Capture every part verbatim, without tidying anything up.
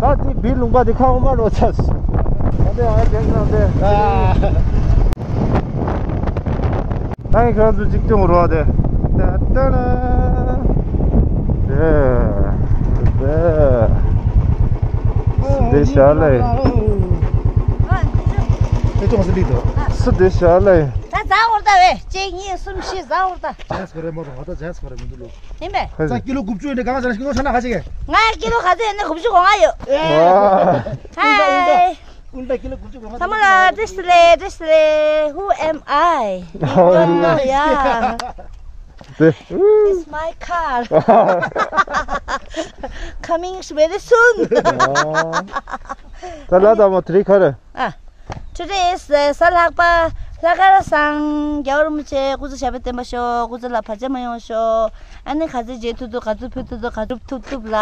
ད་དེ་བི་ལུང་པ་དེ་ཁ་འོ་མ་རོ་ཆས། ད་དེ་ཨ་དེ་ན་དེ། ད་ཡིན་ཁྱོད་ཚོ་གཅིག་ཀྱང་རོ་དེ། ད་ད་ན། དེ། དེ། དེ་ཤ་ལེ། དེ་ཅུང་ཟད་ལི་དོ། སུ་དེ་ཤ་ལེ། ད་ཟ་འོར་ད་བས། གཅིག་གཉིས་གསུམ་བཞི་ཟ་འོར་ད། ཇེས་ཁོ་རེ་མོ་རོ་ད་ཇེས་ཁོ་རེ་མི་འདུག་ལོ། ཡིན་པས། ཧེ། ས་ཀི་ལོ་དགུ་བཅུ་ཡིན་ན་གང་ཟ་ཀི་ལོ་ཆ་ན་ཁ་ཅིག་གི། ང་ཀི་ལོ་ག་ཚོད་ཡིན་ན་དགུ་བཅུ་གོ་ལྔ་ཡོད། ཨེ། ཧའི། ཨུལ་ཏ་ཀི་ལོ་དགུ་བཅུ་གོ་ལྔ། ཚང་མ་ལ་བཀྲ་ཤིས་བདེ་ལེགས། བཀྲ་ཤིས་བདེ་ལེགས། Who am I? ཨོ། ཡ། དེ། It's my car. Coming very soon. ད་ལ་ད་མོ་དྲི་ཁ་རེ། ཨ། Today is གཟའ་ལྷག་པ། ལྷག་དཀར་བཟང་། རྒྱལ་བ་རིན་པོ་ཆེ་སྐུ་ཚེ་ཞབས་པད་བརྟན་པ་ཤོག་སྐུ་ཚེ་ལ་བར་ཆད་མ་ཡོང་ཤོག་ཨ་ནི་ག་ཚོད་བརྗེད་ཐུབ་ཐུབ། ག་ཚོད་ཕུལ་ཐུབ་ཐུབ། ག་ཚོད་ཐུབ་ཐུབ་ལ།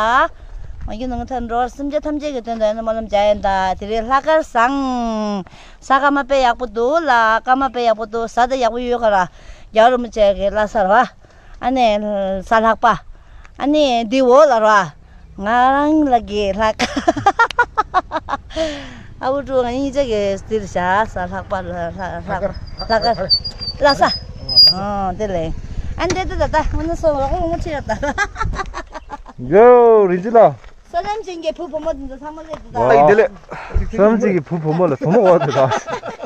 མ་གྱུར་ནང་ཐར་འགྲོ་སེམས་ཅན་ཐམས་ཅད་ཀྱི་དོན་དུ་ཨ་ནི་སྨོན་ལམ་རྒྱག་ཡིན་ད། དེ་རིང་ལྷག་དཀར་བཟང་། གཟའ་སྐར་མ་དཔེ་ཡག་པོ་འདུག་ལ། སྐར་མ་དཔེ་ཡག་པོ་འདུག་གཟའ་ད་ཡག་པོ་ཡོད་ག་ར། རྒྱལ་བ་རིན་པོ་ཆེ་གི་བླ་གཟའ་ར་བ། ཨ་ནི་གཟའ་ལྷག་པ། ཨ་ནི་འདི་འོག་ལ་ར། ང་རང་ལ་གི་ལྷག། ཨ་བུ་ཀྲུའུ་ང་གཉིས་ཆ་གི་འདིར་བཞག་གཟའ་ལྷག་པ་ལ་ལྷག་ལྷག་ལྷག་གཟའ། ལྷག་གཟའ། ཨོ་དེ་ལས། ཨ་འདི་དེ་ད་ད་ང་ནི་སོ་རོགས་ངོ་ཆེ་ཡོད་ད། ཡོ་རིན་ཆེན་ལགས། བསོད་ནམས་ཅན་གྱི་བུ་བུ་མོ་དེ་ཚོ་ཚང་མ་སླེབས་འདུག་ད། ཨ་ཡི་དེ་ལས། བསོད་ནམས་ཅན་གྱི་བུ་བུ་མོ་ལ་བུ་མོ་བ་དེ་ད།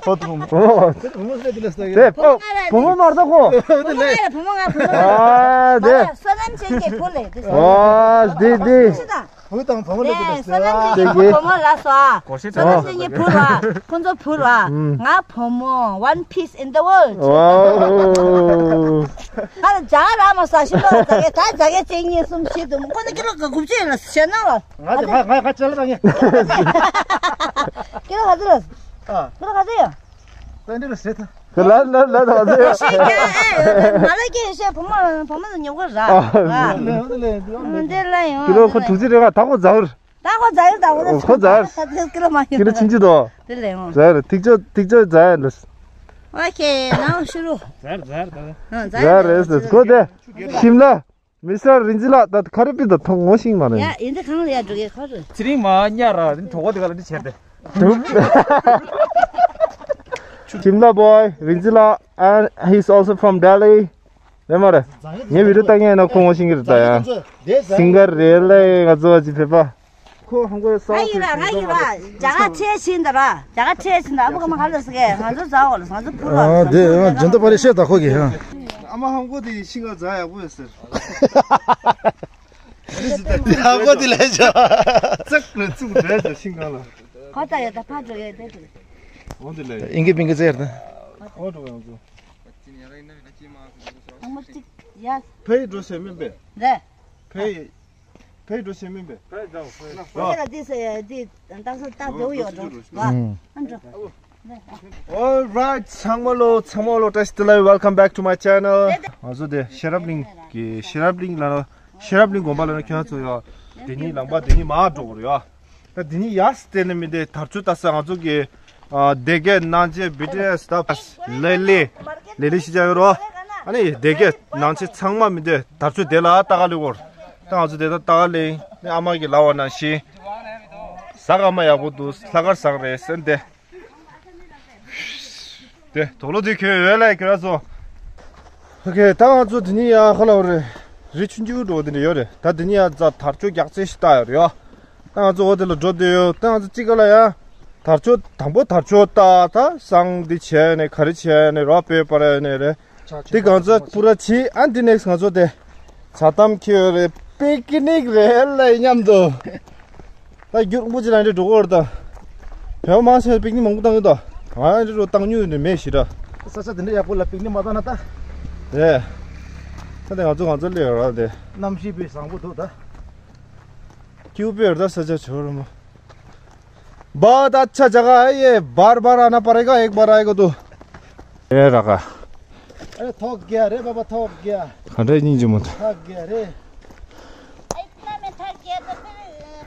བུ་མོ་བ་དེ། བུ་མོ་སླེབས་འདུག་ལ་ས་གི། དེ་བུ་བུ་མོ་མ་རེད་ཁོ། བུ་མོ་ང་རེད། བུ་མོ་ང་བུ་མོ་ང་། ཨ་དེ། བསོད་ནམས་ཅན་གྱི་བུ་ལས་དེ། ཨ་དེ་དེ། ཤི་ད། བུ་དང་བུ་མོ་ལ་དེ་ལ་ས་གི། བསོད་ནམས་ཅན་གྱི་བུ་བུ་མོ་ལ་སོ། བསོད་ནམས་ཅན་གྱི་བུ་ལ། ཁོ་ཚོ་བུ་ལ། ང་བུ་མོ། One piece in the world. ཨ་ལ་ཇ་ར་མ་ས་ཤི་ལོ་ད་གེ་ད་ད་གེ་ཅེ་ཉིན་སུམ་ཤི་དུ་ཁོ་ན་ཀི་ལོ་ག་གུབ་ཅེ་ལ་ཤ་ན་ལ། ང་དེ་ང་ང་ང་ཅ་ལ་ད་ངེ། ཀི་ལོ་ག་ཚོད་ལ། ཨ། ཀི་ལོ་ག་ཚོད་ཡོད། ད་འདི་ལ་ཟེར་ད། ལ་ལ་ལ་ད་ཟེར། ཤེས་ཀྱང་ཨེ་ང་ལ་སྐད་བཤད་བུ་མོ་བུ་མོ་ལ་ཉོ་གི་ར། ཨ། ལ་ལ་ལ་ལ། འདི་ལ་ཡོང་། ཀི་ལོ་ཁོ་དྲུག་ཅུ་རེ་ལྔ་ད་ཁོ་ཛར། ད་ཁོ་ཛར་ད་ཁོ་ཁོ་ཛར། ད་དེ་ཀི་ལོ་མ་ཡོང་། ཀི་ལོ་ཆིན་ཅི་དོ། དེ་ལས་ཡོང་། ཛར་ཐིག་ཅོ་ཐིག་ཅོ་ཛར་ལ། ཨོ་ཁེ་ནའོ་ཤུ་རུ། ཛར་ཛར་ད། ཛར་རེད་ཁོ་དེ། ཤིམ་ལ། མི་སར་རིན་ཅི་ལགས་ད་ཁ་རི་པི་ད་ཐོང་ངོ་ཤིང་མ་རེད། ཡ་ཡིན་ད་གང་ལ་ཡ་འགྲོ་གི་ཁ་རུ། ཚེ་རིང་མ་ཉ་ར་རིན་གྲོགས་པོ་དེ་ག་ལ་འདི་བྱས་ཏེ། ཤིམ་ལ་བོའི་རིན་ཅི་ལགས། And he's also from Delhi. རེད་མ་རེད། ངའི་བི་ཌིའོ་ལྟ་མཁན་ན་ཁོ་ངོ་ཤེས་ཀྱི་རེད་ད་ཡ། སིང་གར་རེད་ལེ་ང་ཚོ་བ་ཅི་ཕེབས་པ། ཁོ་ཧང་གོ་སོ། ང་ཡིན་ར་ང་ཡིན་ར། རྒྱ་གར་ཁྲལ་ཕྱིན་ད་ར། རྒྱ་གར་ཁྲལ་ཕྱིན་ད་ཨ་ཕོ་ཁ་མ་ཧ་ལ་སི་གེ་ང་ཚོ་ཛ་འོ་ལ་ང་ཚོ་བུ་ར། ཨ་དེ་ཨ་ཇན་ཏ་པ་རི་ཤེ་ད་ཁོ་གི་ཧ། ཨ་མ་ཧང་གོ་དེ་ཤིང་ག་ཛ་ཡག་པོ་ཡོད་ཟེར། ཧང་གོ་དེ་ལས་ཇ། ཙག་ལ་ཙུག་ཛ་ཡག་ཤིང་ག་ལ། ཁོ་ད་ཡོད་ད་ཕ་འགྲོ་ཡོད་དེ་དེ། འོ་དེ་ལས། ཨིན་གི་པིན་གི་ཙེར་ད། ཨོ་འགྲོ་ཡང་ཚོ། ཚང་མ་གཅིག་ཡ། ཕའི་འགྲོ་ཤེས་མིན་པས། རེད། ཕའི། ཕའི་འགྲོ་ཤེས་མིན་པས། ཕའི་འགྲོ་ཕའི་འགྲོ། ཕའི་ལ་འདི་སེ་འདི་ཏག་ས་ཏག་འགྲོ་ཡོད་འགྲོ་བ། ཨ་འགྲོ། Alright ཚང་མ་ལོ་ཚང་མ་ལོ་བཀྲ་ཤིས་བདེ་ལེགས། Welcome back to my channel. ང་ཚོ་དེ་ཤེས་རབ་གླིང་གི་ཤེས་རབ་གླིང་ལ་ཤེས་རབ་གླིང་དགོན་པ་ལ་ན་ཁྱོད་ཚོ་ཡོད། དེ་ནི་ལམ་པ་དེ་ནི་མར་འགྲོ་དགོས་རེད་ཡ། ད་དེ་ནི་ཡ་སི་དེ་ནི་མི་དེ་དར་ཆུ་ལྟ་ས་ང་ཚོ་གི་ཨ་སྡེ་དགེ་ནང་ཆེན་བི་ཏི་ཨེས་ད་ལེ་ལེ་ལེ་ལེ་ཤི་ཅ་ཡོད་རོ། ཨ་ནི་སྡེ་དགེ་ནང་ཆེན་ཚང་མ་མི་དེ་དར་ཆུ་དེ་ལ་ལྟ་ག་ལེ་གོར། ད་ང་ཚོ་དེ་ད་ལྟ་ག་ལེ་ནི་ཨ་མ་གི་ལ་བ་ན་ཤི། ས་ག་མ་ཡག་པོ་འདུག་ལྷག་དཀར་བཟང་རེད་ཟེར་དེ། དེ་དོག་ལོ་དེ་ཁྱོད་ཡོད་ལས་ཁྱོད་ར་ཚོ། ཨོ་ཁེ་ད་ང་ཚོ་དེ་ནི་ཡ་ཁ་ལ་བ་རེད། རི་ཆུང་ཆུང་འགྲོ་དེ་འདྲ་ཡོད་རེད། ད་དེ་ནི་ཡ་རྫ་དར་ལྕོག་རྒྱག་རྩེ་ཞིག་བཏགས་ཡོད་རེད་ཡ། ད་ང་ཚོ་འོ་དེ་ལ་འགྲོ་བསྡད་ཡོད། ད་ང་ཚོ་གཅིག་ག་ལ་ཡ། དར་ལྕོག་དང་པོ་དར་ལྕོག་བཏགས་ད་བསང་འདི་བྱས་ནས་ག་རེ་བྱས་ནས་རོ་པེ་པ་ར་ནས་རེད། དེ་གང་ཚ་པུ་ར་ཆི་ཨན་དེ་ནེགས་ང་ཚོ་དེ། ཇ་དམ་ཁྱེར་རེད། པིག་ནིག་རེད་ལ་མཉམ་དུ། ད་རྒྱུ་རིང་པོ་ཅིག་ལ་འདྲེ་འགྲོ་གི་རེད་ད། བོད་མང་ཆེ་པིག་ནིག་མང་པོ་བཏང་གི་འདུག་ང་ཡང་འདྲེ་རུ་བཏང་མྱོང་ནི་མེད་ཞེ་དྲག་ས་ཆ་དེ་འདྲ་ཡག་པོ་ལ་པིག་ནིག་མ་བཏང་ན་ད། རེད། ད་དེ་ང་ཚོ་ང་ཚོ་སླེབས་ཡོད་ར་དེ། གནམ་གཤིས་དཔེ་བཟང་པོ་འདུག་ད། སྐྱིད་པོ་ཡོད་ད་ས་ཆ་ཆོ་ར་མོ། बहुत अच्छा जगह है ये, बार बार आना पड़ेगा, एक बार आएगा तो। ए रखा। अरे थक गया रे बाबा, थक गया। खड़े नहीं जो मत। थक गया रे। इतना में थक गया तो फिर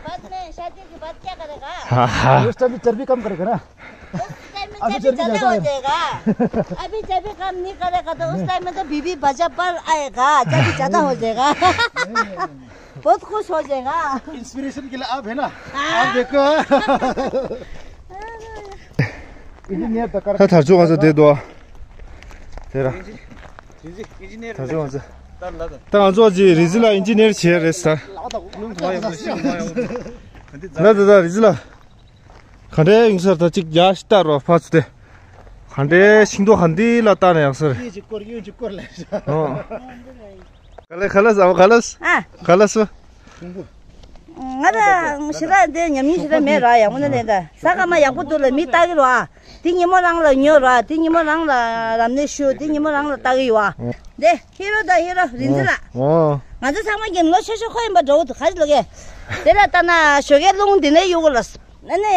बाद में शादी के बाद क्या करेगा? हाँ, हाँ। उस टाइम भी चर्बी कम करेगा ना। उस टाइम अभी चाबी ज़्यादा हो जाएगा। अभी चाबी काम नहीं करेगा तो उस टाइम में तो बीबी बाजा पर आएगा, चाबी ज़्यादा हो जाएगा। बहुत खुश हो जाएगा। इंस्पिरेशन के लिए आप है ना? हाँ। आप देखो। ད་དར་ལྕོག་ང་ཚོ་བསྡད་འདུག་དེ་ར། དར་ལྕོག་ང་ཚོ། ད་ང་ཚོ་ཅིག་རི་ཛི་ལ་ཨིན་ཇི་ནིར་བྱས་རེད་ས། ད་ད་ད་རི་ཛི་ལ། ག་འདྲའི་ཡིན་ས་རེད། ད་ཅིག་ཡར་ཞིག་ལྟ་རོགས་ཕར་ཚུར་དེ། ག་འདྲའི་ཤིང་ཏོག་ག་འདི་ལ་ལྟ་ན་ཡག་ས་རེད། གཡོན་གཅིག་སྐོར་གཡོན་གཅིག་སྐོར་ལ། ཨོ། ག་ལེ་ག་ལེ་ཟ་བ་ག་ལེ། ཨ། ག་ལེ་སོ། ང་ལ་ཞེ་དྲག་འདི་ཉམས་མྱོང་ཞེ་དྲག་མེད་ར། ཡག་པོ་ནི་ལེན་ད། ས་ཁ་མ་ཡག་པོ་འདུག་ལ་མི་ལྟ་གི་ར། འདི་ཉིན་མོ་རང་ལ་ཉོ་ར། འདི་ཉིན་མོ་རང་ལ་རབ་གནས་ཞུ། འདི་ཉིན་མོ་རང་ལ་ལྟ་གི་ཡོད་ཨ། འདི་ཧི་རོ་དང་ཧི་རོ་རིན་ཆེན་ལགས། ཨོ། ང་ཚོ་ཚང་མ་གི་ལོ་ཆེ་ཤོས་ཁོ་ཡིན་པ་འདྲ་བོ་འདུག་ག་ཅི་ལོ་གས། དེ་ལ་ལྟ་ན་ཞོགས་ཀའི་རླུང་འདི་ནས་གཡུག་གོ་ལ། ཨ་ནི་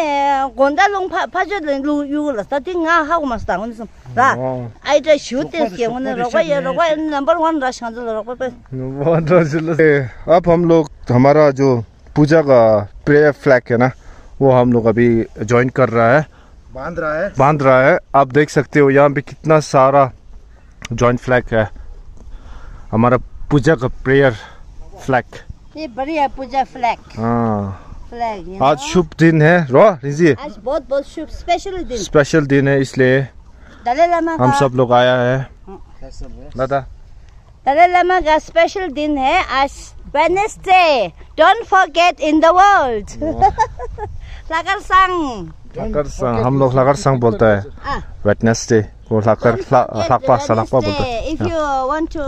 དགོང་དག་རླུང་ཕ་ཕ་ཆོས་ལ་རླུང་གཡུག་གོ་ལ། ད་འདི་ང་ཧ་གོ་མ་སོང་། ད་དངོས་གནས་སོང་ར། ཨོ། ཨའི་ཏྲ་ཞུ་ཏེ་སྐྱེ་དངོས་གནས་རོགས་པ་ཡ། རོགས་པ་ཡ་number one ར། ང་ཚོ་ལ་རོགས་པ་པས། अब हम लोग हमारा जो पूजा का प्रेयर फ्लैग है ना, वो हम लोग अभी ज्वाइन कर रहा है, बांध रहा है। बांध रहा है। आप देख सकते हो यहाँ पे कितना सारा ज्वाइंट फ्लैग है, हमारा पूजा का प्रेयर फ्लैग। ये बढ़िया पूजा फ्लैग। हाँ। फ्लैग, you आज know। शुभ दिन है, रो रिजी। आज बहुत बहुत शुभ स्पेशल दिन। स्पेशल दिन है, इसलिए दलाई लामा हम का सब लोग आया है। हाँ। दादा। दलाई लामा का स्पेशल दिन है आज, Wednesday. Don't forget in the world। लकर सांग। लकर सांग, हम लोग लकर सांग बोलता है। हाँ। वेडनेसडे को लकर, Don't forget ला-, लाकपा सा लाकपा बोलता है। Wednesday. If you want to,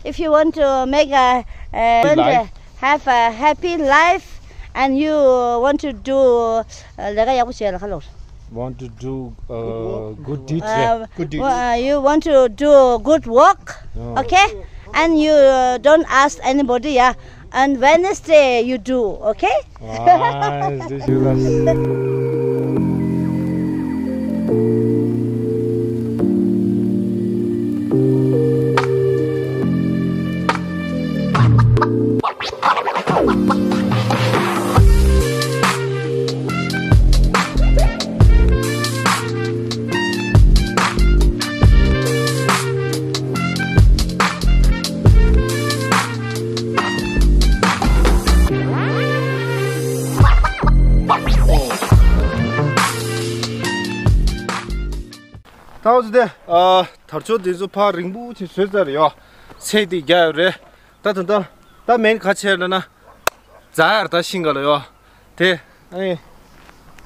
if you want to make a, uh, life। Have a happy life and you want to do, uh, ལས་ཀ་ཡག་པོ་བྱེད་ལ་ཁ་ལོར། Want to do, uh, good deed. Uh, good deed. Uh, you want to do good work, okay? And you, uh, don't ask anybody, yeah? And Wednesday you do, okay? ད་འོ་ཙི་དེ། ཨ། དར་ལྕོག་དེ་ཚོ་ཕར་རིང་པོ་ཅིག་བཟོས་ཚར་ཡོད། ཚད་དེ་རྒྱག་ཡོད་རེད། ད་ད་ད་ད་མེན་ག་ཆེ་ལ་ན། ཛ་ཡར་ད་ཤིང་ག་ལ་ཡོད། དེ། ཨེ།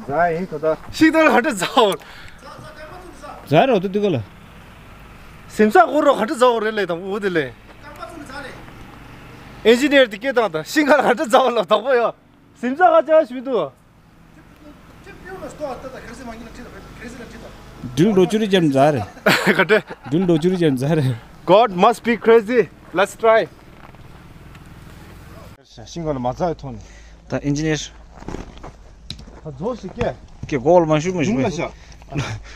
ཛ་ཡིན་ད་ད། ཤིང་ད་ལ་ག་འདྲ་ཛ་འོ། ཛ་རོ་ད་དུ་ག་ལ། སེམས་ས་གོ་རོ་ག་འདྲ་ཛ་འོ་རེད་ལེ་དང་པོ་དེ་ལེ། ཨིན་ཇི་ནི་ཡར་དེ་སྐད་བཏང་ད་ཤིང་ག་ལ་ག་འདྲ་ཛ་འོ་ལ་དང་པོ་ཡོད། སེམས་ས་ག་ཅག་ཞུ་འདུག Drill རོ་ཅུ་རི་ཅན་ཛ་རེ། ག་འདྲ། Drill རོ་ཅུ་རི་ཅན་ཛ་རེ། God must be crazy. Let's try. ཤིང་ག་ལ་མ་ཛ་ཡི་ཐོན་ནས། ད་ཨིན་ཇི་ནི་ཡར། ད་རྫོགས་ཤིག་སྐད། ཀྱེ་གོ་ལ་མ་ཤུ་མ་ཤུ་མ་ཤུ།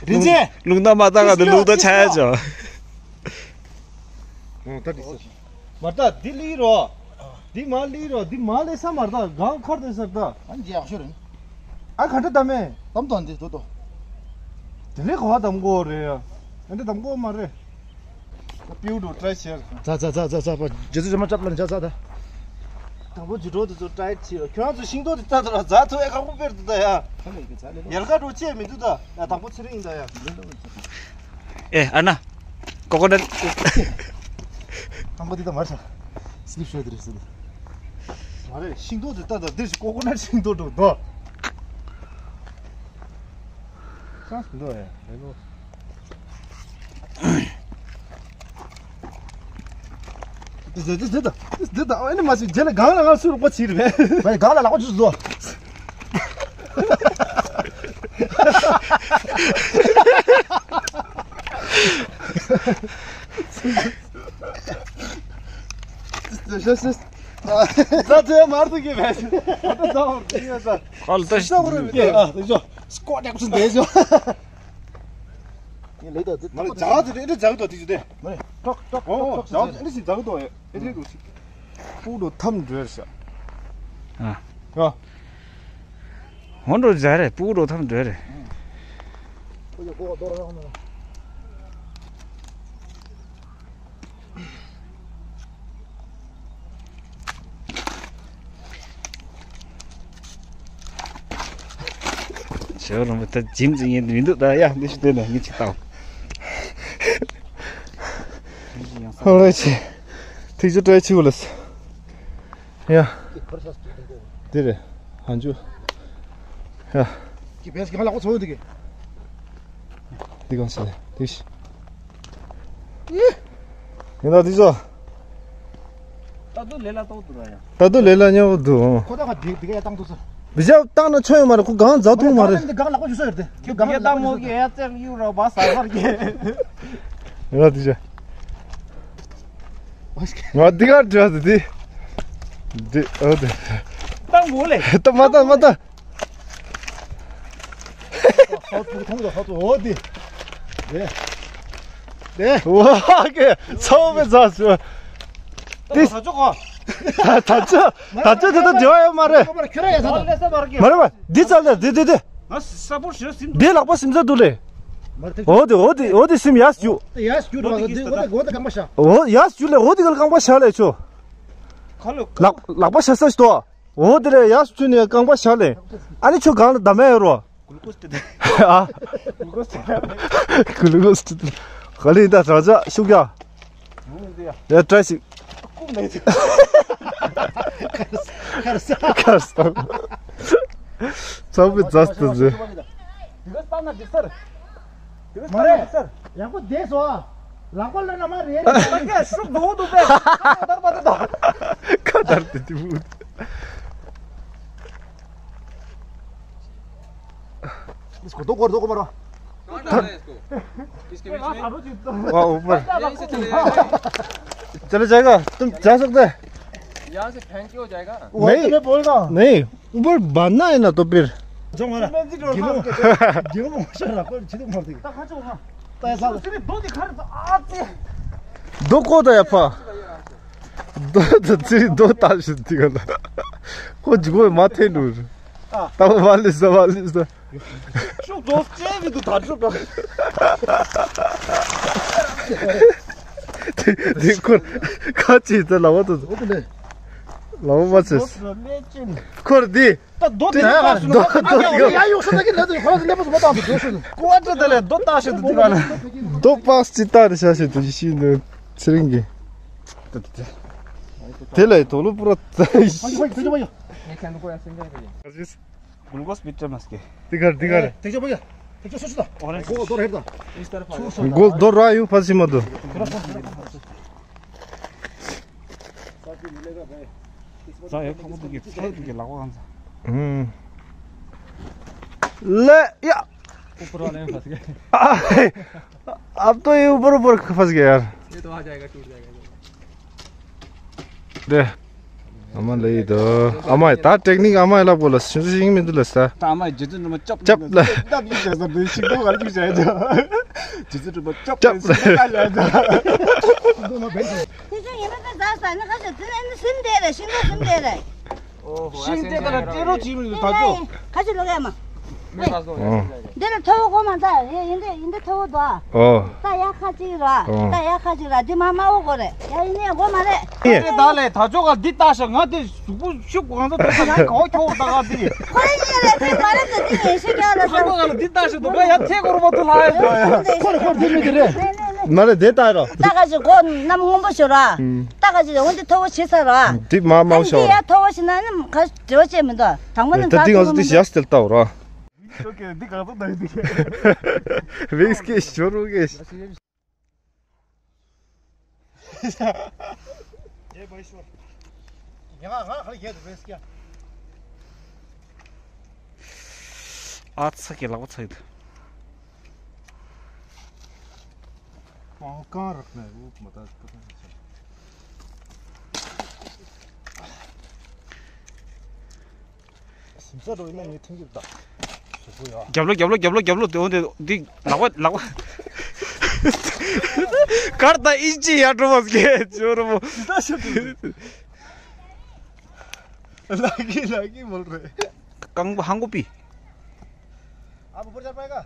རིན་ཆེན། ལུང་ད་མ་ད་ག་དུ་ལུང་ད་ཆ་ཡ་ཅོ། ཨོ་ད་དེ་སེ། མར་ད་དེ་ལི་རོ། དེ་མ་ལི་རོ། དེ་མ་ལི་ས་མར་ད་གང་ཁར་དེ་སར་ད། ཨ་ནི་ཡག་ཤོས་རེད། ཨ་ག་འདྲ་ད་མེ། དམ་དོན་དེ་དོ་དོ། དེ་ལས་གོ་བ་དམ་གོ་རེད་ཡ། ཨ་འདྲ་དམ་གོ་མ་རེད། ད་པིའུ་འགྲོ་ཏྲའི་བྱེད། ཛ་ཛ་ཛ་ཛ་ཛ་པ་ཇེ་ཙུ་ཇེ་མ་ཅབ་ལ་ཇ་ཛ་ད། དང་པོ་ཇི་འགྲོ་དེ་ཚོ་ཏྲའི་བྱེད། ཁྱོད་རང་ཚོ་ཤིང་ཏོག་དེ་ཙ་ཙ་ར་ཛ་ཐུ་ཨེ་ཁ་ཁུ་པེར་དུ་ད་ཡ། ཡར་ཁ་འགྲོ་ཅེས་མི་འདུག་ད། ཡ་དང་པོ་ཚེ་རིང་ཡིན་ད་ཡ། ཨེ་ཨ་ན། ཀོ་ཀོ་ནཊ། དང་པོ་དེ་ད་མར་ཤ། སི་ལིབ་ཤོད་དེ་རེད་ཟེར། མ་རེད། ཤིང་ཏོག་དེ་ལྟ་ད་འདིར་ཀོ་ཀོ་ནཊ་ཤིང་ཏོག་འགྲོ་འདུག་ཤ་འདུག་ཨེ། འདི་འདི་འདི་འདི་འདི་ཨ་ནི་མ་ཟིན་རྗེས་ལ་གང་ལ་གང་སུ་རོགས་པ་བྱེད་རེད་པས། གང་ལ་ལག་པ་ཆུ་བཟོ། ཟ་ཚོད་མར་དུ་གི་བས། ད་ད་ཟ་བར་དུ་ཡོད་ས། ཁ་ལ་ད་ཟ་བར་མི་དེ་ཨ་དེ་ཞོ་སྐོ་ཏག་ཏུ་འདས་ཞོ། ངས་ལེགས་དང་དེ་མ་རེད། ཇག་དེ་འདྲ་ཇག་དང་དེ་ཞུ་དེ། མ་རེད། ཏོག་ཏོག་ཨོ་ཏོག་ཏོག་ཏོག་ཏོག་ཞུ་དེ། འདི་ཞིག་ཇག་དང་ཨེ་འདྲ་འགྲོ་ཞིག་སྤུ་གྲོ་ཐམ་འགྲོ་རེད་ཤག་ཨ། ཨ། ཧོན་འགྲོ་ཇག་རེད། སྤུ་གྲོ་ཐམ་འགྲོ་རེད། ཞོ་རང་ད་ཇིམ་ཟིན་ཡིན་མི་འདུག་ད་ཡ་འདི་ཞིག་དེ་ནས་ངས་ཅིག་བཏང་། ཧོ་ལེ་ཆེ། ཐིག་ཆུ་བཀྲ་ཆི་བོ་ལ། ཡ། དེ་རེད། ཧན་ཅུ། ཡ། ཀི་བེས་གང་ལ་ཁོ་ཚོ་འདི་གི། འདི་གང་ཟེར་དེ་ཤི། ཡིན་ད་འདི་ཚོ། ད་དུ་ལེ་ལ་ཏོག་ཏུ་ར་ཡ། ད་དུ་ལེ་ལ་ཉོ་འདུག་ཁོ་ད་ག་འདི་འདི་ག་ཡ་བཏང་འདུག་ས། བི་ཇ་བཏང་ན་ཆོ་ཡོད་མ་རེད། ཁོ་གང་མཛའ་ཐུག་མ་རེད། འདི་གང་ལ་ཁོ་ཞུ་ས་ཡོད་དེ། ཁྱོད་གང་ལ་ཁོ་ཞུ་ས་ཡོད་དེ། ཡ་འདི་ཇ། ང་འདི་གར་འགྲོ་ཟེར་དེ། འདི་ཨོ་དེ། བཏང་མོ་ལེ། ད་མ་ད་མ་ད། ཧ་ཐུག་ཐུག་ད་ཧ་ཐུག་ཨོ་དེ། དེ། དེ། ཝ་ཀེ་ཚོ་བེ་ཛ་སུ། དེ། ད་ཅོ་ག་ད་ཅོ་ད་ཅོ་དེ་ད་འབྲེལ་བ་ཡོད་མ་རེད། ཁྱོད་ར་ཡ་ས་ད། མ་རེད་བ། འདི་ཙལ་ལ་འདི་འདི་འདི། ང་ས་པོ་ཞེ་སིམ་འདི་ལག་པ་སིམ་ས་འདུག་ལེ། ཨོ་དེ་ཨོ་དེ་ཨོ་དེ་སིམ་ཡ་སུ། ཡ་སུ་ར་འདི་འོ་དེ་འོ་དེ་གང་པ་ཤ། ཨོ་ཡ་སུ་ལེ་ཨོ་དེ་གང་པ་ཤ་ལེ་ཆོ། ཁ་ལོ། ལག་ལག་པ་ཤ་ས་ཞིག་ཏོ། འོ་དེ་རེད། ཡ་སུ་ནས་རྐང་པ་བཞག་ལེ། ཨ་ནི་ཁྱོད་གང་ལ་བདམས་ཡ་ཡོད་རོ། གུ་ལུ་ཀོ་སི་དེ། ཨ། གུ་ལུ་ཀོ་སི་དེ། ག་ལེ་ཡིན་ད་དྲག་ཆ་ཤུགས་ཡ། ཡ་བཀྲ་ཤིས། ཁར་ས། ཁར་ས། ཚང་མས་མཛའ་སྟོན་ཟེར། དེ་ག་ས་ན་དེ་སར། དེ་ག་ས་ན་དེ་སར། ཡག་པོ་བསྡད་སོང་། ལག་པ་ལོན་ན་མ་རེད། ད་གས་ཤུགས་འདུག་འདུག་པས། ཁ་དར་པ་དེ་དང་། ཁ་དར་དེ་དེ་བུ། इसको दो और दो को मारो। कहाँ डालना है इसको? इसके बीच में? वाह, ऊपर। यहीं से चले जाएगा। चले जाएगा, तुम जा सकते हैं। यहाँ से फेंक के हो जाएगा? वही तो मैं बोल रहा हूँ। नहीं, ऊपर बांधना है ना, तो फिर। जो हमारा। मैं जी डोर गेम, मार के। गेम मोशन रखो, चीज़ मार देगी। तो खा चुका। तो ऐसा। सिर्फ दो दिखा रहे तो आते। दो को था याफा। दो तो सिर्फ दो ताश थी गला। को जुगो माथे नूर। तब वाले सवाल इस। ཤུགས་རྡོ་རྗེ་བི་དུ་ད་ཤུགས་རྡོ། དེ་དེ་ཁོར་ཁ་ཅིག་ད་ལ་བ་དུ། འོ་དེ་ལས། ལ་བ་མ་ཚེས། རྡོ་རྗེ་ཅན། ཁོར་འདི། ད་རྡོ་དེ་ད་རྡོ་རྡོ་ཨ་ཡ་ཡ་ཡོ་ཤ་ད་གི་ལ་དུ་ཁོ་ལ་ལེ་པོ་མ་ཏང་དུ་རྡོ་ཤུ། ཀོ་ཨ་ཏྲ་དེ་ལས་རྡོ་ལྟ་ཤེས་དུ་དེ་ག་ལ། རྡོ་པགས་ཅི་ལྟ་རེ་ཤ་ཤེས་དུ་ཤི་ནུ་ཚེ་རིང་གི། དེ་ལས་དོ་ལོ་པུ་ར། ང་ཁྱེད་ནུ་ཁོ་ཡ་སེང་ག་གི། ग्लूकोज पिक्चर मस्के। दिगर दिगर। तेजो भैया। तेजो सोच ला। ऑरेंज। गो दो हेड दा। इस तरफ आ जाओ। गोल दो रहा यू फसी मत। 자, 여기 한번 되게 사이 되게 라고 한다। हम्म। ले या। ऊपर वाले में फंस गए। अब तो ये ऊपर ऊपर फंस गया यार। ये तो आ जाएगा, टूट जाएगा। दे। ཨ་མ་ལ་ཡི་དོ། ཨ་མ་ད་ཏེག་ནིག་ཨ་མ་ལ་པོ་ལ་སུ་ཞིག་མི་འདུག་ལ་ས། ད་ཨ་མ་རྗེ་བཙུན་སྒྲོལ་མ་ཅོབ་ཅོབ་ལ། ད་མི་བྱས་ས་འདི་ཞིག་འདུག་ག་རེ་ཅིག་བྱས་ད། རྗེ་བཙུན་སྒྲོལ་མ་ཅོབ་ཅོབ་ལ་ཞིག་འདུག་ག་རེ་བྱས་ད། དེ་ཚོ་ཡིན་ན་ད་ཟ་ས་ནི་ཁ་ཤས་དེ་ནི་སིམ་དེ་རེད། ཤིང་ཏོག་སིམ་དེ་རེད། ཤིང་དེ་ག་ལ་སྤྲད་རོགས་བྱེད་མི་འདུག་ད་ཚོ། ཁ་ཤས་ལོག་ཡ་མ། འདི་ལ་ཐོ་བོ་གོ་མ་ད་ཡིན་འདི་ཡིན་འདི་ཐོ་བོ་དོ། ཨོ། ད་ཡ་ཁ་ཅིག་ར། ཨོ། ད་ཡ་ཁ་ཅིག་ར་འདི་མ་མ་འོ་གོ་རེད། ཡ་ཡིན་ནི་གོ་མ་རེད། ཨེ་ད་ལས་ད་ཚོ་ག་འདི་ལྟ་ཤག་ང་དེ་གཟུགས་པོ་ཤུགས་གང་ས་ད་ང་གོ་ཁྱོག་ད་ག་འདི། ཁོ་ཡིན་ནི་རེད་འདི་མ་རེད་འདི་འདི་ཡིན་ཤི་རྒྱ་ལ་ས། ཁོ་ག་ལ་འདི་ལྟ་ཤག་འདུག་ག་ཡ་ཐེ་གོ་རུ་མ་ཐུ་ལ་ཡ། ཁོ་རེ་ཁོ་རེ་འདི་མི་འདི་རེད། མ་རེད་དེ་ལྟ་རོ། ད་ག་ཅིག་གོ་གནམ་སྔོན་པོ་ཤོར་ར། ད་ག་ཅིག་འོ་འདི་ཐོ་བོ་བྱེད་ས་ར། འདི་མ་མ་ཤོར་ར། འདི་ཡ་ཐོ་བོ་བྱེད་ན་ནི་ག་འབྲེལ་བ་བྱེད་མི་འདུག་དང་པོ་ནི་ད་འདི་ང་ཚོ་འདི་ཞག་སྟེར་ལྟ་བ་ར། ཆོ་གེ་འདི་གང་ཚོ་ད་འདི་གེ། རིགས་སྐྱེ་ཤོ་རུ་གེ། ཨ་ཚ་གེ་ལག་པ་ཚ་ཡི་འདུག་ཀང་ཀང་རག་ནས་འུ་མ་ད། སིམ་ས་འགྲོ་ཡིན་ན་ངས་ཐེངས་གཅིག་ད། ཞུ་གོ་ཡ། རྒྱབ་ལོ་རྒྱབ་ལོ་རྒྱབ་ལོ་རྒྱབ་ལོ་དེ་འོ་དེ་འདི་ལག་པ་ལག་པ། གར་ད་ཨིན་ཅི་ཡར་འགྲོ་བ་སྐད་ཅོ་རོ་མོ། ད་ཞུ་གོ། ལག་གི་ལག་གི་མོལ་རེད། ཀང་པ་ཧང་གོ་པི། आप ऊपर चढ़ पाएगा?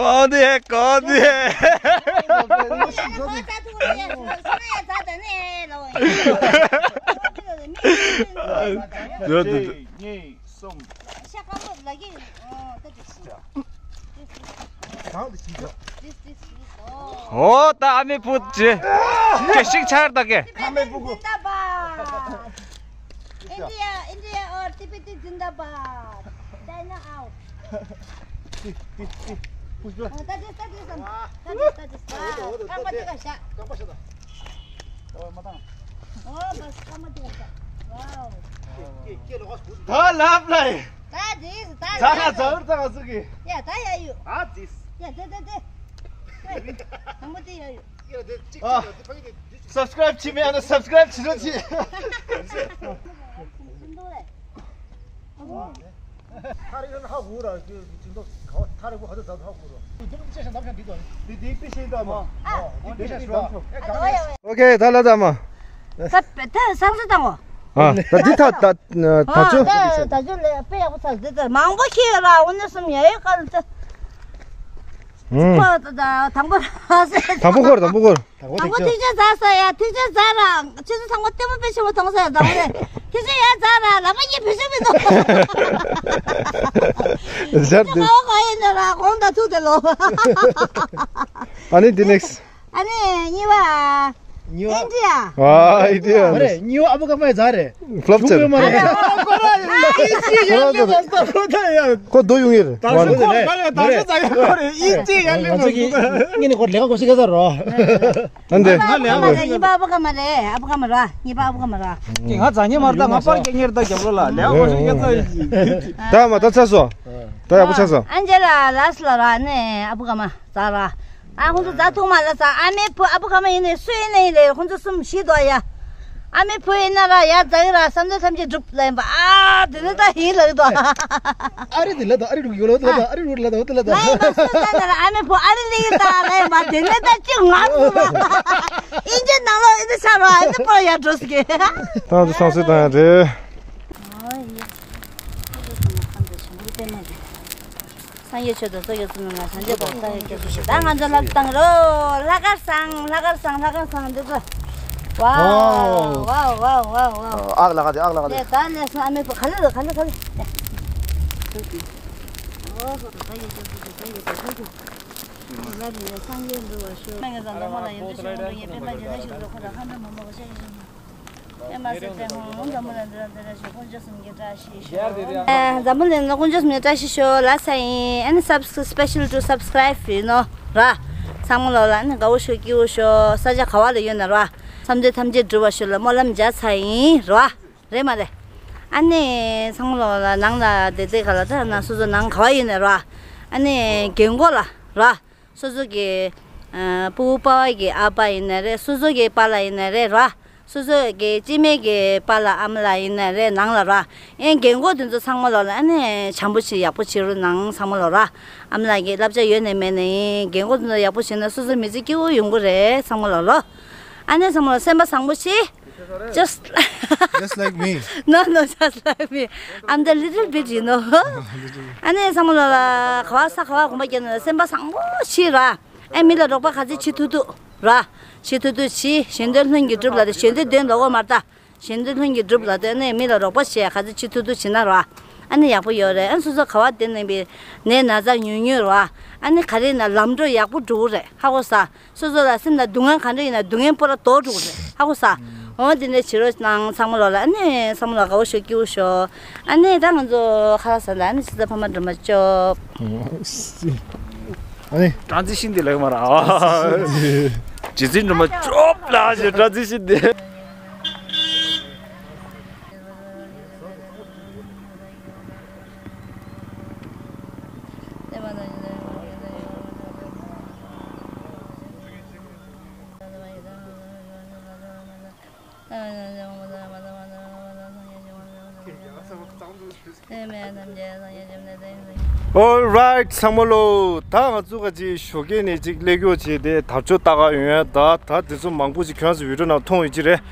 कौन है, कौन है? གཉིས། གསུམ། ཤ་སྐམ་པོ་ལ་གི། ཨོ། ད་འདི་ཤི། གང་དུ་ཤི་འགྲོ། འོ། ད་ཨ་མའི་བུ་ཇེ་ཇེ་ཤིག་ཆར་ད་གེ། ཨ་མའི་བུ་གུ། India, India or Tibet जिंदाबाद। China out। ཏི་ཏི་ཏི། ཕུ་ཤུ། ཨོ། ད་འདི་ད་འདི་བསམ། ད་འདི་ད་འདི། རྐང་པ་འདི་ག་བཞག་རྐང་པ་བཞག་ད། ཨོ། མ་བཏང་། ཨོ། བས། རྐང་པ་འདི་ག་བཞག་ཝའོ། ད་ལབ་ལ། ད་འདི་ད་ད་ང་ཛ་བར་ད་ང་ཚོ་གི། ཡ་ད་ཡ་ཡོད། ཨ་ཙིས། ཡ་དེ་དེ་དེ། དང་པོ་དེ་ཡ་ཡོད། ཡ་དེ་གཅིག་ཨ། གཅིག་ལ་དེ་ཕ་གི་དེ་དེ། སབ་སི་ཀ་རེབ་བྱེད་མེད་ན་སབ་སི་ཀ་རེབ་བྱེད་རོགས་གྱིས། ཨ། ཐ་རེ་ཡོད་ན་ཧ་གོ་ར། དེ་དེ་ཚོ་ག་བ་ཐ་རེ་བོ་ཧ་ད་ཛ་ཧ་གོ་ར། དེ་དེ་དེ་དེ་ཤེས་ད་མ། ཨ། དེ་དེ་ཤེས་ར། ཨ། ཨོ་ཁེ། ད་ལ་ད་མ། ད་ད་སང་སུ་དང་བོ། ཨ། ད་འདི་ད་ད་ད་ཨ་ཚོ། ད་ད་ཚོ་ལས་དཔེ་ཡག་པོ་ཚར་འདི་ད་མང་པོ་ཤེས་ཡོད་ར། འོ་ན་སུམ་ཡ་ཡོད་ག་ལ་ད། ཨུམ། ཁོ་ད་ད་དང་པོ་ར། དང་པོ་སྐོར་དང་པོ་སྐོར། དང་པོ་ཐིག་ཆོད་ཟ་ས་ཡ། ཐིག་ཆོད་ཟ་ར། ཁྱེད་ཚོ་ཚང་མ་ལྟད་མོ་དཔེ་ཆེན་པོ་མཐོང་ས་ཡ། དང་པོ་རེད། ཐིག་ཆོད་ཡ་ཟ་ར། ལ་མ་གཉིས་བུད་ཤོག་མི་འདུག་ཟེར་འདུག་ཨོ་ག་ཡིན་ན་ར་གོང་ད་ཐུག་དེ་ལོ། ཨ་ནི་འདི་ནེགསི། ཨ་ནི་གཉིས་པ། གཉིས་པ། ཨིན་ཌི་ཡ། ཨ་ཨིན་ཌི་ཡ། མ་རེད། གཉིས་པ་ཨ་བུ་ཀ་མ་ཡ་ཛ་རེད། ཕློབ་ཆེ། ཨ་རེད། ཁོ་རྡོ་ཡོང་ཡེར། ད་ཁོ་ག་ལ་ད་ཁོ་ཛ་ཡ་ཁོ་རེད། ཨིན་ཌི་ཡ་ལེ་མ་ང་ཚོ་གི་ངེད་ནི་ཁོ་ལས་ཀ་གོ་ཤེས་ག་ས་རོ། ཨ་འདི། ང་ལས་ཀ་གོ་ཤེས་ག་ས། གཉིས་པ་ཨ་བུ་ཀ་མ་རེད། ཨ་བུ་ཀ་མ་ར། གཉིས་པ་ཨ་བུ་ཀ་མ་ར། ང་ཛ་ཉེ་མར་ད་ང་པར་སྐད་ཉེར་ད་རྒྱབ་ལོ་ལ་ལས་ཀ་གོ་ཤེས་ག་ས་ཡིན། ད་མ་ད་ཚར་སོང་། ད་ཡག་པོ་ཆགས་སོང་། ཨ་འཇེ་ལ་ལ་སི་ལ་ར་ནི་ཨ་བུ་ཀ་མ་ཛ་ར། ཨ་ཁོང་ཚོ་ཛ་ཐུག་མ་ལ་ཛ། ཨ་མའི་བུ་ཨ་བུ་ཀ་མ་ཡིན་ནའི་སུ་ཡིན་ནའི་ཡིན་ལེ། ཁོང་ཚོ་གསུམ་བཞི་འདུག་ཡ། ཨ་མའི་བུ་ཡིན་ན་ར་ཡ་ཛ་གི་ར་བསམ་དོན་ཐམས་ཅད་འགྲུབ་ལ་ཡིན་པ། ཨ་དེ་ནི་ད་ཡིན་ལ་གི་འདུག་ཨ་རི་དེ་ལ་ད་ཨ་རི་རུ་ཡོད་ལ་དེ་ལ་ད་ཨ་རི་རུ་ལ་ད་དེ་ལ་ད། ང་ཡིན་པ་སུ་ད་ད་ར་ཨ་མའི་བུ་ཨ་རི་ལི་ཡིན་ད་ལ་ཡིན་པ་དེ་ནི་ད་ཅི་ང་སུ་ད། ཨིན་ཇི་ནང་ལོགས་ཨིན་ཇི་ཆ་ར་ཨ་ནི་པོ་ཡ་འགྲོ་སི་གི། ད་ང་ཚོ་སང་སེ་ད་ཡ་རེད། སངས་རྒྱས་ཆོས་དང་སོ་སྐྱེ་གསུམ་ལ་སངས་རྒྱས་དང་སངས་རྒྱས་ཀྱི་ད་ང་ཚོ་ལབ་བཏང་རོ། ལྷ་དཀར་བཟང་། ལྷ་དཀར་བཟང་། ལྷ་དཀར་བཟང་། འདི་ཚོ། ཝའོ། ཝའོ་ཝའོ་ཝའོ་ཝའོ། ཨག་ལ་ག་དེ། ཨག་ལ་ག་དེ། ད་ལས་སོང་། ཨ་མའི་བུ་ག་ལེ་རོ། ག་ལེ་ག་ལེ། ཨོ་ཧོ། ད་ཡེ་ཅོ་ཅོ་ཅོ། ད་ཡེ་ཅོ་ཅོ། ལ་རི་ལ་སངས་རྒྱས་འགྲོ་བ་ཤོག་སྨན་གྱི་ཟླ་མོ་ལ་ཡོན་ཏུ་ཞིག་འོང་དུ་ཡེ་པེ་མ་ཇི་ན་ཞིག་འགྲོ་ཁོ་ད་ཧ་འདྲ་མོ་མོ་ག་ཤ་ཡེ་ཤོག་ཨེ་མ་སེ་ཏེ་ཧོང་འཛམ་བུ་གླིང་འདི་ལ་འདི་ལ་ཞོག་དཀོན་མཆོག་གསུམ་གྱི་བཀྲ་ཤིས་ཤོག་ཨེ་འཛམ་བུ་གླིང་ལ་དཀོན་མཆོག་གསུམ་གྱི་བཀྲ་ཤིས་ཤོག་ལ་ས་ཡིན། ཨ་ནི་སབ་སི་ཀི་རེབ་སི་པེ་ཤལ་ཊུ་སབ་སི་ཀི་རེབ་ཡིན་ནོ་ར། ཚང་མ་ལོ་ལ་ཨ་ནི་དགའ་བོ་ཤོག་སྐྱིད་བོ་ཤོག་ས་ཆ་ག་བ་ལ་ཡོད་ན་ར། བསམ་དོན་ཐམས་ཅད་འགྲུབ་པ་ཤོག་ལ་སྨོན་ལམ་རྒྱག་ཚར་ཡིན་ར། རེད་མ་རེད། ཨ་ནི་ཚང་མ་ལོ་ལ་ནང་ལ་བསྡད་བསྡད་ག་ལ་ད་ན་སོ་སོ་ནང་ག་བ་ཡོད་ན་ར། ཨ་ནི་རྒན་གོག་ལ་ར། སོ་སོ་གི་ཨ་སྤུ་གུ་པ་ཕ་གི་ཨ་ཕ་ཡིན་ན་རེད། སོ་སོ་གི་པཱ་ལགས་ཡིན་ན་རེད་ར། སོ་སོ་གི་སྐྱེ་དམན་གི་པཱ་ལགས་ཨ་མ་ལགས་ཡིན་ན་རེད། ནང་ལ་ར། ཨེ་རྒན་གོག་དེ་ཚོ་ཚང་མ་ལོ་ལ་ཨ་ནི་བྱམས་པོ་བྱེད། ཡག་པོ་བྱེད་རོགས་གནང་ཚང་མ་ལོ་ར། ཨ་མ་ལགས་ཀྱི་བསླབ་བྱ་ཡོད་ནའི་མེད་ནའི་རྒན་གོག་དེ་ཚོ་ཡག་པོ་བྱེད་ན་སོ་སོ་མི་ཚེ་སྐྱིད་པོ་ཡོང་གི་རེད་ཚང་མ་ལོ་ལོ། ཨ་ནི་ཚང་མ་ལོ་སེམས་པ་བཟང་པོ་བྱེད། Just Just like me. No, no, just like me. I'm the little bit, you know. ཨ་ནི་ཚང་མ་ལོ་ལ་ག་བ་ས་ག་བ་གོམ་པ་རྒྱབ་ན་སེམས་པ་བཟང་པོ་བྱེད་ར། ཨེ་མི་ལ་རོགས་པ་ག་ཚོད་བྱེད་ཐུབ་ཐུབ་ར། བྱེད་ཐུབ་ཐུབ་བྱེད། གཞན་དོན་ལྷུན་གྱིས་གྲུབ་ལ་དེ་གཞན་དོན་དོན་ལོག་གོ་མ་ལྟ། གཞན་དོན་ལྷུན་གྱིས་གྲུབ་ལ་དེ་ནས་མི་ལ་རོགས་པ་བྱེད་ཡ་ག་ཚོད་བྱེད་ཐུབ་ཐུབ་བྱེད་ན་ར། ཨ་ནི་ཡག་པོ་ཡོད་རེད། ཨ་སོ་སོ་ག་བ་བསྡད་ནས་པའི་ནད་ན་ཚ་ཉུང་ཉུང་ར། ཨ་ནི་ག་རེ་ན་ལམ་འགྲོ་ཡག་པོ་འགྲོ་གི་རེད། ཧ་གོ་ས། སོ་སོ་ལ་སེམས་ལ་སྡུག་བསྔལ་ག་འདྲ་ཡིན་ན་སྡུག་བསྔལ་པོ་ར་དོར་འགྲོ་གི་རེད། ཧ་གོ་ས། འོ་དེ་འདྲ་བྱེད་རོགས་གནང་ཚང་མ་ལོ་ལ། ཨ་ནི་ཚང་མ་ལ་དགའ་བོ་ཤོག་སྐྱིད་པོ་ཤོག་ཨ་ནི་ད་ང་ཚོ་ཁ་ལག་ཟ་ལ། ཨ་ནི་སི་ཏ་ཕ་མ་སྒྲོལ་མ་ཅོབ། ཨ་ནི་ཊ་རན་ཛི་ཤན་དེ་ལེགས་མ་ར། རྗེ་བཙུན་སྒྲོལ་མ་ཅོབ་ལ་ཞེས་ཊ་རན་ཛི་ཤན་དེ། Alright ཚང་མ་ལོ། ད་ང་ཚོ་ག་ཅིག་ཞོགས་ཀས་ནས་ཅིག་སླེབས་ཀྱོག་བྱས་ཏེ་དར་ལྕོག་ལྟ་ག་ཡོང་ཡ། ད་ད་དེ་ཚོ་མང་པོ་ཅིག་ཁྱོད་རང་ཚོ་བི་ཌི་ཡོ་ནང་མཐོང་ཡོད་ཀྱི་རེད།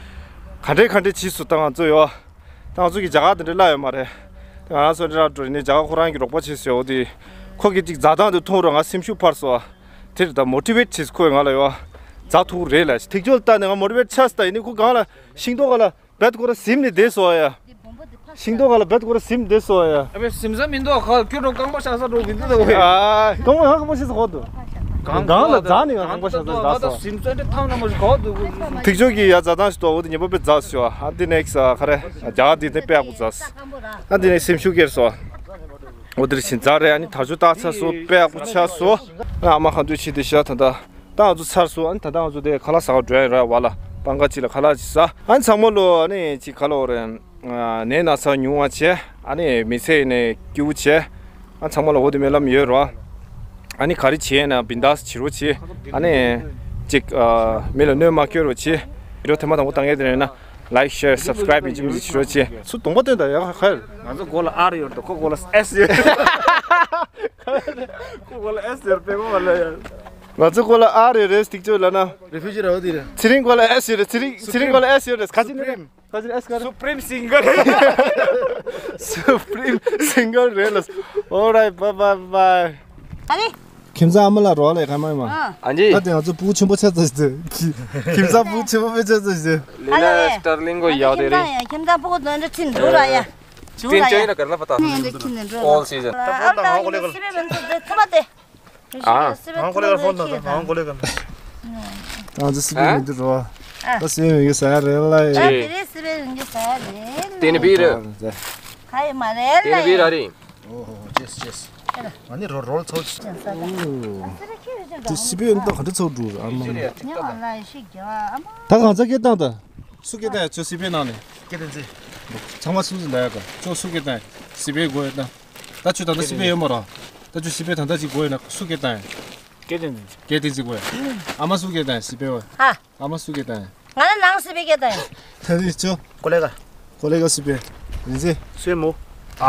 ག་འདྲས་ག་འདྲས་བྱས་སོང་ད་ང་ཚོ་ཡོ། ད་ང་ཚོ་གི་རྒྱ་གར་དེ་འདྲས་བརླག་ཡོད་མ་རེད། ད་ང་རང་ཚོ་འདྲ་འགྲོ་ནས་རྒྱ་གར་ཁོ་རང་གི་རོགས་པ་བྱས་སོང་། འོ་དེ་ཁོ་གི་ཅིག་མཛའ་ཐང་དེ་མཐོང་རོགས་ང་སེམས་ཤུགས་འཕར་སོང་། དེར་ད་མོ་ཊི་ཝེཊ་བྱས་སོང་ཁོས་ང་ལ་ཡོ། མཛའ་ཐུག་རེད་ལ་ཐིག་ཅོལ་ལྟ་ནས་ང་མོ་ཊི་ཝེཊ་ཆགས་སོང་། ད་ཡིན་ནི་ཁོ་གང་ལ་ཤིང་ཏོག་ག་ལ་བེད་ཁོ་ར་ཟིམ་ནས་བསྡད་སོང་ཡ། ཤིང་ཏོག་ག་ལ་བེད་ཁོ་ར་ཟིམ་བསྡད་སོང་ཡ། ཨ་བེ་ཟིམ་ས་མི་འདུག་ཁ་ཁྱོད་རང་རྐང་པ་བཞག་ས་འགྲོ་གི་འདུག་ད་བེ། ཨ་རྐང་པ་ཡང་རྐང་པ་བཞག་ས་གོ་འདུག་གང་ལ་འཛག་ནས་ཡང་རྐང་པ་བཞག་ས་འཛག་སོང་། ཟིམ་ས་འདྲ་ཐང་ན་མ་ཞིག་གོ་འདུག་ཐིག་ཅོག་གི་ཡ་མཛའ་ཐང་ཞིག་འདུག་འོ་དེ་ཉེ་པོ་དཔེ་མཛའ་སོང་། ཨ་དེ་ནེག་སི་ཁ་རེ་རྒྱ་གར་དེ་དཔེ་ཡག་པོ་མཛའ། ཨ་དེ་ནེག་སི་སེམས་ཤུགས་སྐྱེས་སོང་། འོ་དེར་ཕྱིན་ཛ་རེད། ཨ་ནི་དར་ལྕོག་བཏགས་ཚར་སོང་། དཔེ་ཡག་པོ་ཆགས་སོང་། ཨ་མ་ཁ་འདུག་ཕྱིན་དེ་ཤ་ད་ད་ད་ང་ཚོ་ཚར་སོང་། ཨ་ནི་ད་ད་ང་ཚོ་དེ་ཁ་ལག་ཟ་ག་འགྲོ་ཡ་ར་བ་ལ་སྤང་ཁ་ཅིག་ལ་ཁ་ལག་ཅིག་ཟ། ཨ་ནི་ཚང་མ་ལོ་ཨ་ནི་ཅིག་ཁ་ལོ་རེད། ནད་ན་ཚ་ཉུང་བ་བྱས། ཨ་ནི་མི་ཚེ་ནས་སྐྱིད་པོ་བྱས། ཨ་ཚང་མ་ལ་འོ་དེ་སྨོན་ལམ་ཡོད་རོ། ཨ་ནི་ག་རེ་བྱས་ན་བིན་དཱས་བྱེད་རོགས་བྱེད། ཨ་ནི་ཅིག་མི་ལ་གནོད་མ་སྐྱེལ་རོགས་བྱེད། བི་ཌི་ཡོ་ཐེངས་མ་དང་པོ་ལྟ་མཁན་དེ་ཡིན་ན། ལའིཀ་ཤེར་སབ་སི་ཀི་རའིབ་ཡིན་གཅིག་མིན་གཅིག་བྱེད་རོགས་བྱེད། ཚུར་གདོང་པ་སྟོན་དང་ཡག་ཁ་ཁ། ང་ཚོ་མགོ་ལ་ཨར་ཡོད་དོ། ཁོ་མགོ་ལ་ཨེས་ཡོད། ཁོ་མགོ་ལ་ཨེས་ཡོད་པས་མགོ་ལ་ཡ། ང་ཚོ་མགོ་ལ་ཨར་ཡོད་རེད་སྟིག་ཅོ་ལ་ན། རེ་ཕུ་ཇི་ར་བ་དེ་རེད། ཚེ་རིང་མགོ་ལ་ཨེས་ཡོད་རེད། ཚེ་རིང་ཚེ་རིང་མགོ་ལ་ཨེས་ཡོད་རེད། ག་ཅི་ནི་རེད། Cousin S ཀར། Supreme Singer། Supreme Singer རེད་ལ། Alright, bye bye bye. ཨ་ནི། ཁྱིམ་ཚང་ཨ་མ་ལ་རོགས་ལས་ཁ་མ་མ། ཨ། ཨ་ཇི། ད་དེ་ང་ཚོ་ཕྲུ་གུ་ཆེན་པོ་ཆགས་ཚར་ཟེར། ཁྱིམ་ཚང་ཕྲུ་གུ་ཆེན་པོ་དཔེ་ཆགས་ཚར་ཟེར། ཨ་ལ་ལེ། Sterling གོ་ཡག་དེ་རེད། ཁྱིམ་ཚང་ཕྲུ་གུ་དོན་དུ་ཁྱིམ་འགྲོ་ར་ཡ། འགྲོ་ར་ཡ། ནས་འགྲོ་ཁྱིམ་ནས་འགྲོ། All season། ཨ་ལ་ལེ། སི་པེ་མི་འདུག་དེ་ཐུབ་པ་དེ། ཨ། ང་གོ་ལེ་ག་ཕོན་དང་ང་གོ་ལེ་ག་ད་ང་ཚོ་སི་པེ་མི་འདུག་རོ། ད་སི་པེ་མི་གི་ཟ་རེད་ལ་ཡ། ཨ། དེ་རེད་སི་པེ་མི་གི་ཟ་རེད། དེ་ནི་བི་རེད། ཁ་ཡི་མ་རེད་ལ་ཡ། དེ་ནི་བི་ར་རེད། ཨོ་ཧོ་ཅེས་ཅེས། ང་ནི་རོལ་རོལ་ཚོ། དེ་སི་པེ་ཡོད་ད་ག་འདྲ་ཚོགས་འགྲོ་ཨ་མ། ད་གང་ཚ་སྐད་བཏང་ད། སུ་སྐད་བཏང་ཡ་ཁྱོད་སི་པེ་ནང་ནས། སྐད་བཏང་ཚེ། ཚང་མ་སུ་ཟིན་ད་ཡ་ག་ཁྱོད་སུ་སྐད་བཏང་ཡ་སི་པེ་དགོས་ཡ་ད། ད་ཁྱོད་ད་ལྟ་སི་པེ་ཡོད་མ་རེད། ད་ཁྱོད་སི་པེ་ད་ལྟ་ཅིག་དགོས་ཡ་ན་སུ་སྐད་བཏང་ཡ། སྐད་བཏང་ཚེ། སྐད་བཏང་ཚེ་དགོས་ཡ། ཨ་མ་སུ་སྐད་བཏང་ཡ་སི་པེ་བ། ཧ། ཨ་མ་སུ་སྐད་བཏང་ཡ། ང་ལ་ནང་སི་པེ་སྐད་བཏང་ཡ། ད་ནི་ཁྱོད། གོ་ལེ་ག་གོ་ལེ་ག་སི་པེ། རིན་ཆེ། སེ་མོ། ཨ་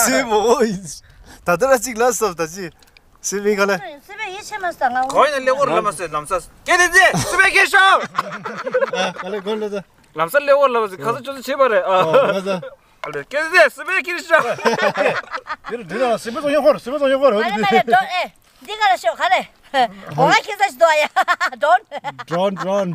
སེ་མོ། ད་ལྟ་ར་ཅིག་ལ་སོབ་ད་ཅི། སི་པེ་ག་ལེ། སི་པེ་ཡིད་ཆེས་མ་ས་ང་། གོ་ཡ་ལེ་འོར་ལ་མ་སེ་ལམ་ས། སྐད་བཏང་ཚེ་སི་པེ་སྐད་ཤོག་ཨ་ག་ལེ་གོ་ལེ་ད། ལམ་ས་ལེ་འོར་ལ་མ་སེ་ཁ་ས་ཅོ་ཅོ་བྱེད་པ་རེད་ཨ། ཨོ་ལ་ད། ཨ་ལེ་སྐད་བཏང་ཚེ་སི་པེ་སྐད་ཤོག་འདི་རེད་འདི་རེད་སི་པེ་ཚོ་ཡོང་ཧོར་སི་པེ་ཚོ་ཡོང་ཧོར། མ་རེད་མ་རེད་ཌོན་ཨེ། འདི་ག་ལ་ཤོག་ག་ལེ། འོ་ང་ཁྱེད་ས་ཞིག་འདུག་ཨ་ཡ། ཌོན། Drone, drone.